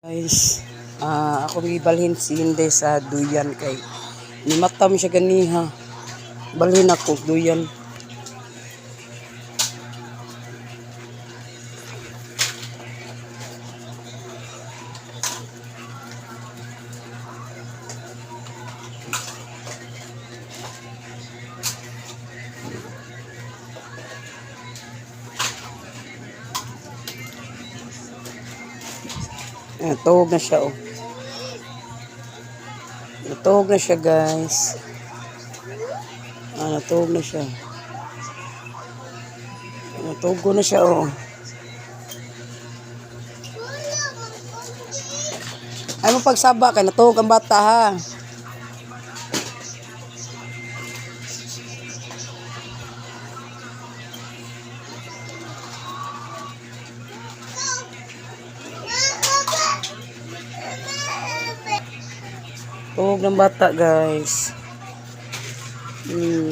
Guys, ako gibalhin si Inday sa duyan kay nimatam siya ganiha. Balhin ako duyan. Ah, tuhog na siya oh. Natuhog na siya, guys. Ah, natuhog na siya. Natuhog na siya oh. Ay mo pagsaba kay natuhog ang bata ha. Tuhog ng bata, guys.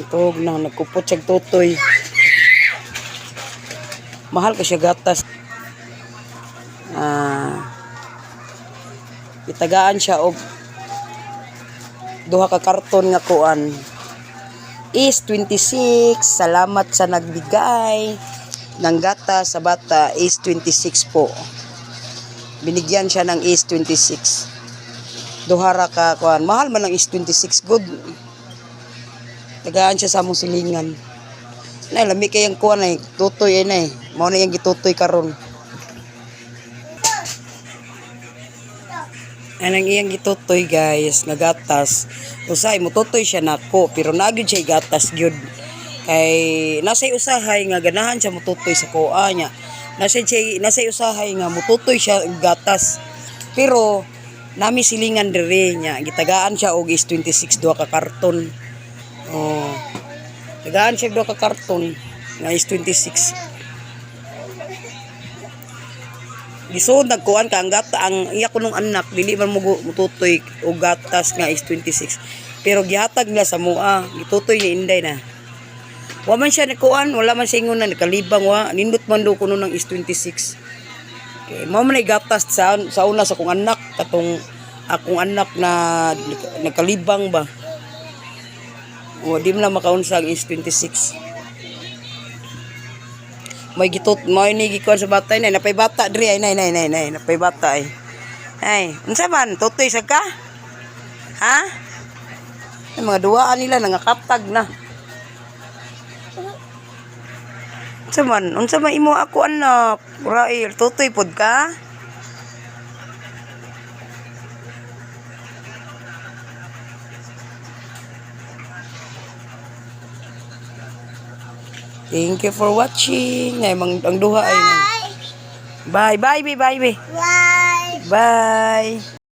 Tuhog na nagkupot siya tutoy. Mahal ka siya gatas. Ah. Itagaan siya og duha ka karton nga kuan. Is 26. Salamat sa nagbigay ng gatas sa bata, is 26 po. Binigyan siya ng is 26. Duhara ka kuan. Mahal man ang is 26 good. Tagaan siya sa among silingan. Nay, lami kayang kuan ay tutoy ay nay. Mao na iyang gitutoy karon. Anang iyang gitutoy, guys, nga gatas. Usay mututoy siya nako, pero nagyud siya gatas gyud. Kay nasay usahay nga ganahan siya mututoy sa kuha niya. Nasay usahay nga mututoy siya og gatas. Pero nami silingan diri niya, gitagaan siya og is 26 duha ka karton. Oh. Tagaan siya og duha ka karton nga is 26. Gisod nagkuan ka ang gata ang iya ko nung anak dili man mo mututoy og gatas nga is 26, pero gihatag nila sa mua, gitutoy ni Inday na wa man siya nagkuan, wala man siya ingon na nakalibang, wa nindot man do kuno ng is 26. Okay, mao man ay gatas sa una sa akong anak, katong akong anak na nagkalibang ba o di man na makaunsa ang is 26. May gitut may ni gikuan sa bata nay, napay bata diri ay nay nay nay nay, napay bata ay. Ay, unsa man tutoy sa ka? Ha? Ay, mga duwaan nila nangakatag na. Unsa man? Unsa man imo ako anak? Rael, tutoy pod ka? Thank you for watching. Ay, mang, ang duha ay. Bye, bye, bye, bye, bye. Bye. Bye.